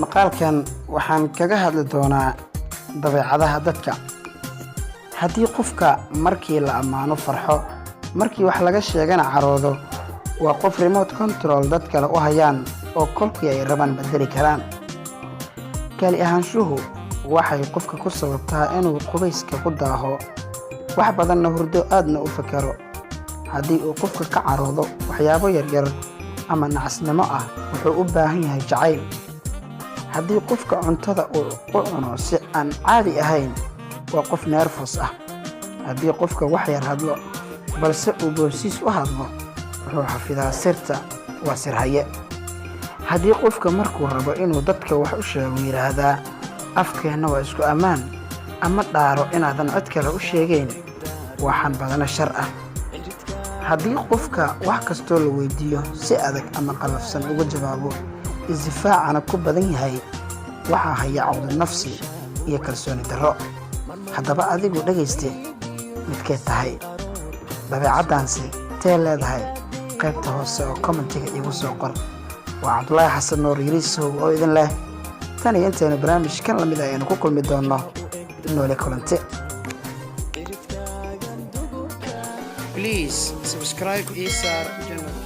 Maqaalkan waxaan kaga hadli doonaa dabeecadaha dadka. Haddii qofka markii la ammaano farxo, markii wax laga sheegana caroodo, waa qof remote control dad kale u hayaan oo kolkii ay rabaan bedeli karaan. Kali ahaanshuhu waxay qofka ku sababtaa inuu qubayska ku daaho, wax badanna hurdo, aadna u fakaro. Haddii uu qofka ka caroodo waxyaabo yaryar ama nacasnimo ah, wuxuu u baahan yahay jacayl. Haddii qofka cuntada uu u cuno si aan caadi ahayn, waa qof nervous ah. Haddii qofka wax yar hadlo balse uu boosiis u hadlo, wuxuu xafidaa sirta, waa sirhaye. Haddii qofka markuu rabo inuu dadka wax u sheego yidhaahdaa "Afkeenna waa isku ammaan" ama dhaaro inaadan cid kale u sheegayn, waa xanbadano shar ah. Haddii qofka wax kastoo la weydiiyo si adag ama qallafsan uga jawaabo, isdifaacana ku badan yahay, waxaa haya caqdu nafsi iyo kalsooni darro. Haddaba adigu dhegayste, midkee tahay? Dabeecaddaansi tee leedahay? Qaybta hoose oo commentiga iigu soo qor. Waa Cabdulaahi Xasan Nuur Yariisow oo idin leh tan iyo intaynu barnaamij kan lamid ah aynu ku kulmi doonno, noole kulante. Please subscribe ii saar channel.